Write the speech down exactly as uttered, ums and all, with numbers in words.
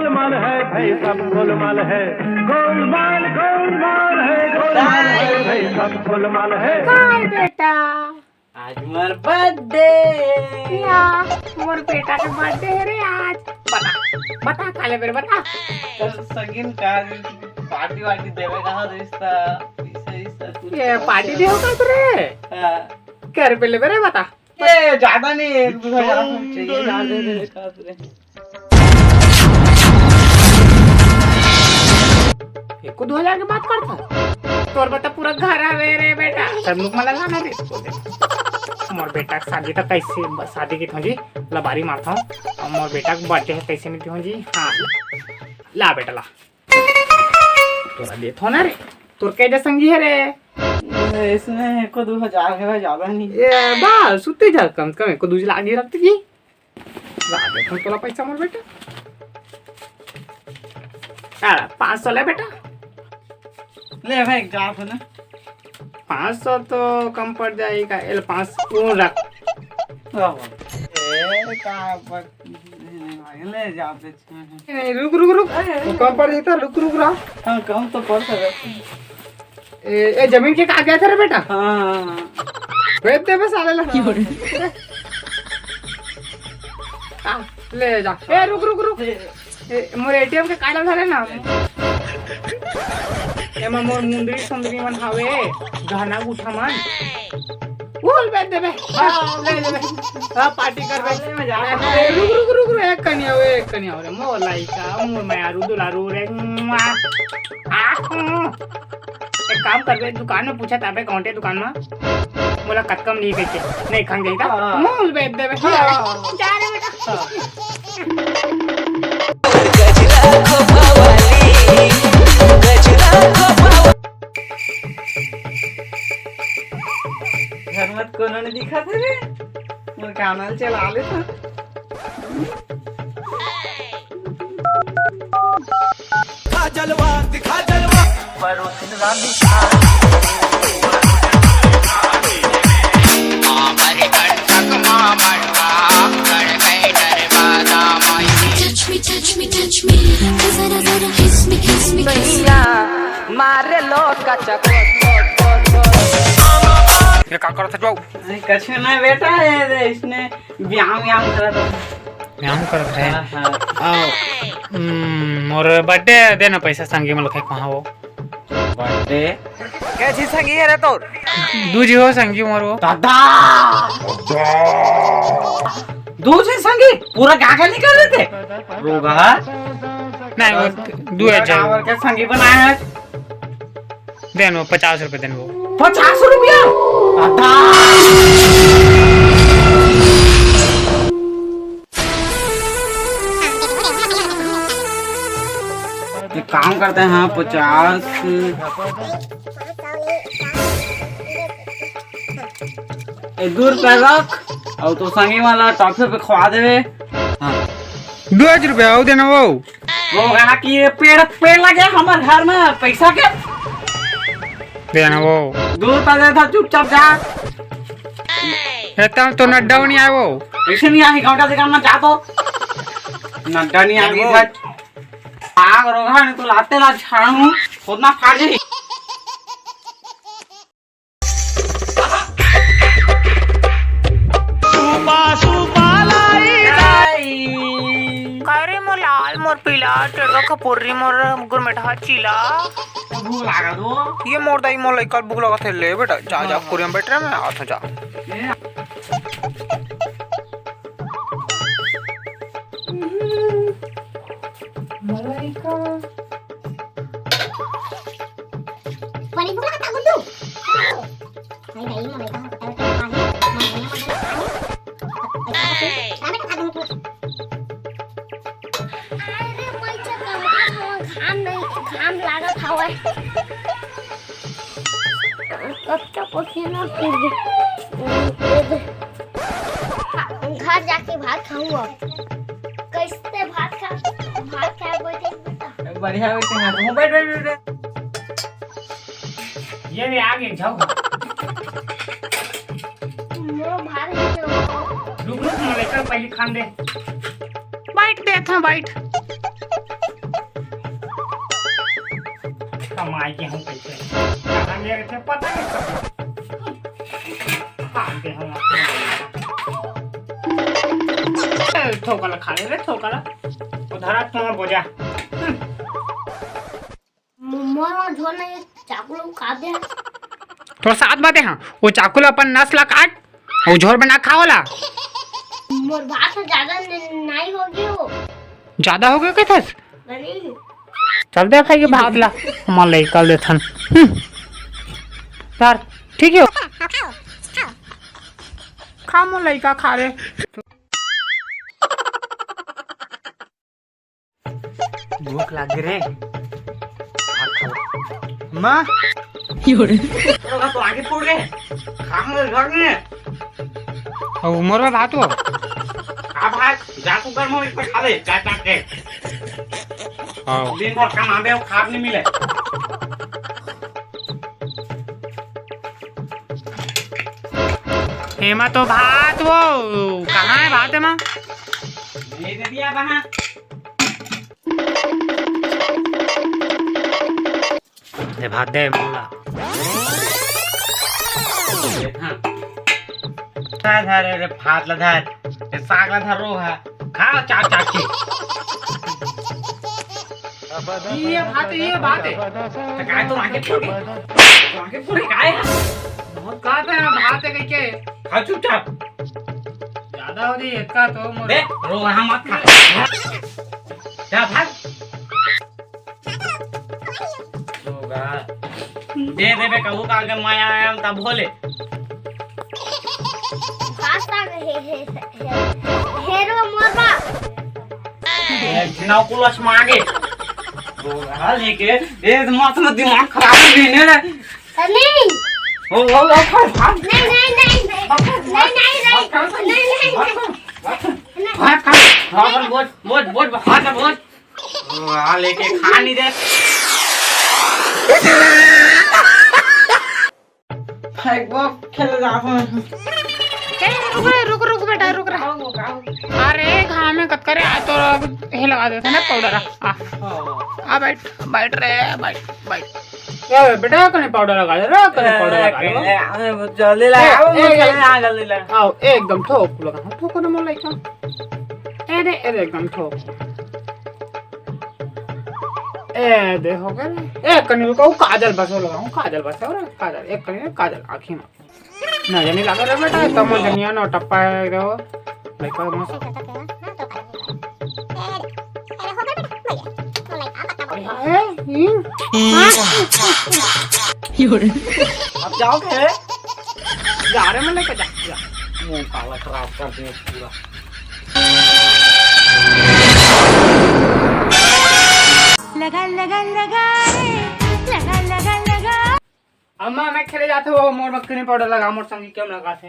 गोलमाल है भाई, सब गोलमाल है। गोलमाल, गोलमाल है, गोलमाल है भाई, सब गोलमाल है। काय बेटा? आज मोर बर्थडे। या, मोर बेटा के बर्थडे हे रे आज। बता, बता काले बेर बता। त संगीन का पार्टी वार्टी देवे कहा रिश्ता, पैसा, पैसा कुछ ये पार्टी दे होगा रे? हाँ। क्या रुपये लेबे रे बता? ये ज्यादा नहीं, एक दो हजार चाहिए, ज्यादा दे दे, का रे? एको दो हजार के बात करता। तोर बता पूरा घर हवे रे बेटा, सब लोग मला लाना दे। मोर बेटा के शादी तक कैसे, शादी की थोंजी लबारी मारता हूँ। और मोर बेटा के बर्थडे है कैसे मिलती हूँ जी? हाँ, ला बेटा ला। तोरा देत हो ना रे, तोर कैसे संगी है रे? इसमें एको दो हजार है, ज्यादा नहीं। ए, बस, उतने जा, कम से कम एको दो लाख नहीं रखते जी। ला दे, हम तोला पैसा मोर बेटा। आ, पाँच सौ ले बेटा। ले भाई, जा तो ना। पाँच सौ तो कम पड़ जाएगा। ए ले पाँच सौ तू रख। वाह, वाह। ए, का पर-, ले जा बे। नहीं, रुक, रुक, रुक। अरे, अरे, वो कम पड़ जाता, रुक, रुक, रहा। हाँ, कम तो पड़ सकता। ए, ए, जमीन के कागजात है रे बेटा? हाँ, हाँ, हाँ। बेच दे बस, साले ला। हाँ, ले जा। ए, रुक, रुक, रुक। ए, मोर एटीएम के कार्ड धरे ना। एमा मोर मुंदरी सुंदरी मन हावे, गहना गुठा मन। बोल बेच देबे। हाँ, ले लेबे। हाँ, पार्टी करबे। ले, मैं जा रहा हूँ। ए, रुक, रुक, रुक, रुक, एक कनिया हो, एक कनिया हो रे। मोर लाइका, मोर मयारू दुलारू रे। मुआ। आ, हम्म। एक काम करबे, दुकान में पूछा ताबे, कौंटे दुकान में। मोला कतका में ली कहिके। नहीं खंग जाई ता। हाँ। मोल बेच देबे। हाँ। जा रे बेटा। हाँ। घर में कोनो नहीं दिखा थे रे। मोर गाना चला ले था। दिखा जलवा, दिखा जलवा। Touch me, touch me, touch me. जरा, जरा kiss me, kiss me, kiss me. मारे लो कचक। ये का करत हस बाबू? अरे, कछु ना बेटा, ये दे, इसने व्यायाम, व्यायाम करत है। व्यायाम करत है? हाँ, हाँ। आओ। हम्म, मोर बर्थडे दे ना पैसा, संगी मन ल खाए कहाँ वो? बर्थडे? क्या चीज संगी है रे तोर? दू जी हो संगी मोर वो। दादा! दू जी संगी? पूरा गागा निकाल देते? रोगहा? नहीं, वो दू है पूरा जी। गाँव के संगी बनाया है। देन वो पचास रुपए देन वो। पचास रुपया? दादा! एक काम करते हैं, पचास। ए, दू रुपया रख, और तो संगी वाला टॉफी पे खवा देवे। हाँ। दू रुपया, आओ देना वो। वो कहा कि ये पेड़, पेड़ लगे हमारे घर में, पैसा के? देना वो। दू रुपया दे था, चुपचाप जा। ए, तब तो नड्डा नहीं आए वो। ऐसे नहीं आए, घंटा से काम ना जा तो। नड्डा नहीं आए वो। था। आग रोगा ने तो लाते ला झाड़ू, खोदना फाड़ दे। सूपा, सूपा लाई। का रे मोर लाल, मोर पीला, टेड़वा खपुर्री, मोर गुरमेटहा चीला। भूख लागत हो। ये मोर दाई, मोर लइका भूख लागत हे। ले बेटा, जा, जा, हाँ। कुरिया में बैठ रहे, मैं आता हूँ, जा। ए। मोर लइका। बड़ी भूख लागत हे, गुड्डू। भाई, भाई, मोर लइका, पता है, क्या है? मोर लइका, मोर लइका, है। पैसा तो दे। राम बेटा, खा दूँ कुछ। अरे, मैं चल रहा हूँ, घाम नहीं, घाम लागत हवे। कच्चा पसीना फिर भी। घर जाके भात खाऊंगा। कैसे भात खा, भात खाए बैठे बेटा? बढ़िया बैठे हैं। बैठ, बैठ, बैठ, बैठ। ये भी आ गए, जाओ। मोर भार है। रुक, रुक, मैं लेकर पहले खान दे। बैठ दे था, बैठ। आगे हम कैसे, कहाँ ले रहे थे, पता नहीं कब। खा दे हम। ए, थोकला खा ले रे, थोकला। उधर आ, तुम बोझा। मोर, मोर झोर नहीं, चाकू ला काट दे। तोर साथ बात हे, हाँ, वो चाकू ला अपन नस ला काट, वो झोर बना खा ओला। मोर भात ह ज्यादा न-, नहीं हो गयो। ज्यादा हो गयो कथस? नहीं। चल दे भाई के भात ला, हमर लइका ल देथन। हम्म। यार, ठीक है। खा मोर लइका, खा रे। भूख लाग रे। भात खाओ। माँ। तोरा तो आगे पड़ रे। खाऊंगा घर में। अब उमर में भात हो। का भात? जा कुकर में एक खा ले, चाय चाट के। हाँ। दिन भर कमाबे, वो खाब नहीं मिले। एमा तो भात वो, कहाँ है भात एमा? ये दे दिया वहाँ। दे भात दे मोला। हाँ। धर, धर, रे भात ला धर। ये साग ला धर रो है। खा चाट चाट के। ये भात है, ये भात है। तो काय तो आगे पूरी, तो आगे पूरी काय है? बहुत कहा था ना, भात है कह के। खा चुपचाप। ज्यादा हो रही है इसका तो मोर। बे, रो रहा मत खा। जा भाग। होगा। दे देबे कहू का आगे मैं आया हम तब बोले। खास ताक हे, हे, हे, हेरो मोरबा। ए, घिनाव कुलस मागे। होगा लेके, ए, मत, मत दिमाग खराब हो गई ने रे। नहीं। ओ, ओ, ओ, खा, खा। नहीं, नहीं, नहीं, नहीं। नहीं, नहीं, नहीं। नहीं, नहीं, नहीं। भाग, भाग, भाग, भाग, बोल, बोल, बोल, भाग, बोल। वाह, लेके खा नहीं दे। भाई, वो खेल रहा हूँ। ए, रुक रे, रुक, रुक बेटा, रुक रे। अरे, घाम में कतका रे, आ तो हे लगा देते ना पाउडर। आ, आ, बैठ, बैठ रे, बैठ, बैठ। ए, बेटा, कने पाउडर लगा दे रे, कने पाउडर लगा दे। ए, ए, जल्दी लगा, ए, ए, ए, जल्दी लगा, जल्दी लगा। आओ, एकदम ठोक लगा, ठोक ना मोर लइका। ए रे, ए रे, एकदम ठोक। ए, दे हो गया रे। ए, कनी रुको, काजल बस हो लगा हूँ, काजल बस हो रे, काजल, एक कनी काजल, आँखी में। नजर नहीं लगा रे बेटा, कम जनिया नौटप्पा है रे वो। लइका मस्त। अरे हाँ, ए, ई। अब जाओ के? जा रे, मैं लेके जा, जा। मुंह काला खराब कर दिया पूरा। लगा, लगा, लगा रे, लगा, लगा, लगा। अम्मा, मैं खेले जाते हो, मोर बक्करी पाउडर लगा, मोर संगी क्यों लगा थे?